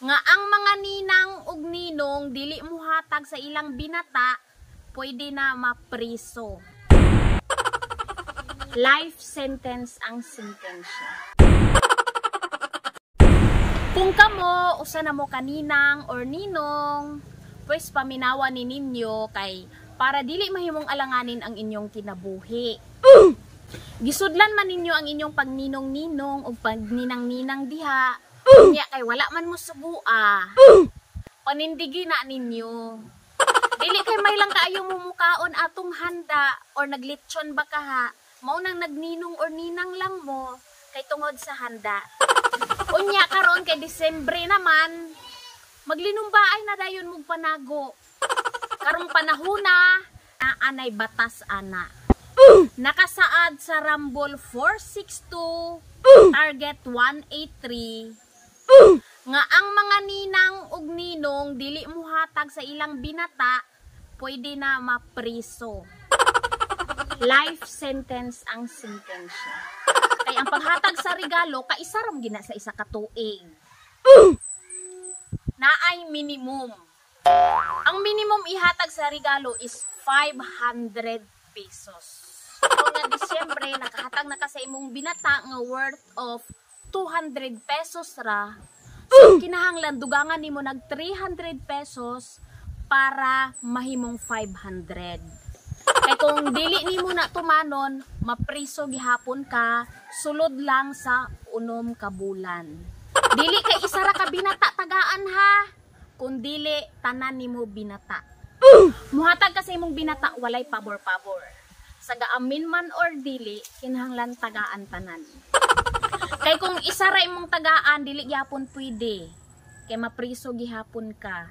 Nga ang mga ninang ug ninong dili muhatag sa ilang binata, pwede na mapriso. Life sentence ang sentensya. Kung kamo, usa na mo kaninang or ninong, pues paminawa ni ninyo kay para dili mahimong alanganin ang inyong kinabuhi. Gisudlan man ninyo ang inyong pagninong-ninong o pagninang-ninang diha. Unya kay wala man mo subua. Panindigi na ninyo. Dili kay may lang kaayo mo mukaon atong handa or naglitson ba ka ha. Mao nang nagninong or ninang lang mo kay tungod sa handa. Unya karon kay Disyembre naman, maglinumbaay na dayon mong panago. Karong panahuna, naanay batas ana. Nakasaad sa Rambol 462, Target 183, nga ang mga ninang ug ninong dili muhatag sa ilang binata, pwede na mapriso. Life sentence ang sentensya. Kay ang paghatag sa regalo, kaisa ra gina sa isa ka tuig. Naay minimum. Ang minimum ihatag sa regalo is 500 pesos. So nga Disyembre, nakahatag na ka sa imong binata nga worth of 200 pesos ra. So kinahanglan dugangan nimo nag 300 pesos para mahimong 500. Kay kung dili nimo na tumanon, mapriso gihapon ka, sulod lang sa 6 ka bulan. Dili kay isa ra ka binata tagaan ha, kun dili tanan nimo binata. Muhatag ka sa imong binata, walay pabor-pabor. Sa gaamin man or dili, kinahanglan tagaan tanan. Kay kung isa ra imong tagaan, dili gyapon pwede. Kay mapriso gihapon ka.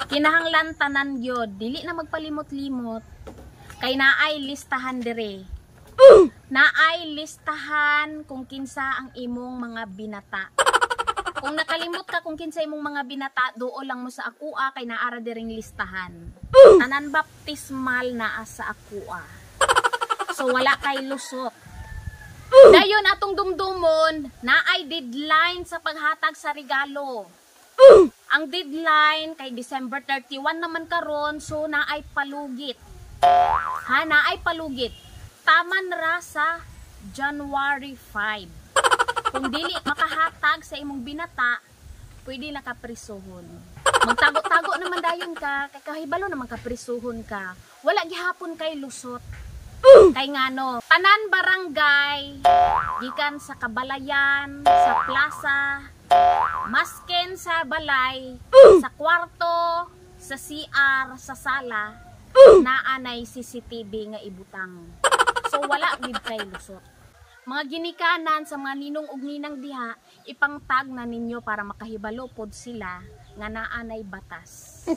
Kinahanglan tanan gyud, dili na magpalimot-limot. Kay naay listahan dire. Naay listahan kung kinsa ang imong mga binata. Kung nakalimot ka kung kinsa imong mga binata, duol lang mo sa akua kay naara diring listahan. Tanan baptismal naa sa akua. So wala kay lusot. Dayon atong dumdumon, naay deadline sa paghatag sa regalo. Ang deadline kay December 31 naman karon, so naay palugit. Ha, naay palugit. Taman ra sa January 5. Kung dili makahatag sa imong binata, pwede na ka prisuhon. Magtago-tago naman dayon ka, kay kahibalo naman ka prisuhon ka. Wala gihapon kay lusot. Kay ngano, tanan barangay, gikan sa kabalayan, sa plaza, masken sa balay, sa kwarto, sa CR, sa sala, naanay CCTV nga ibutang. So wala gid kay lusot. Mga ginikanan sa mga ninong ug ninang diha, ipangtag na ninyo para makahibalo pod sila nga naanay batas.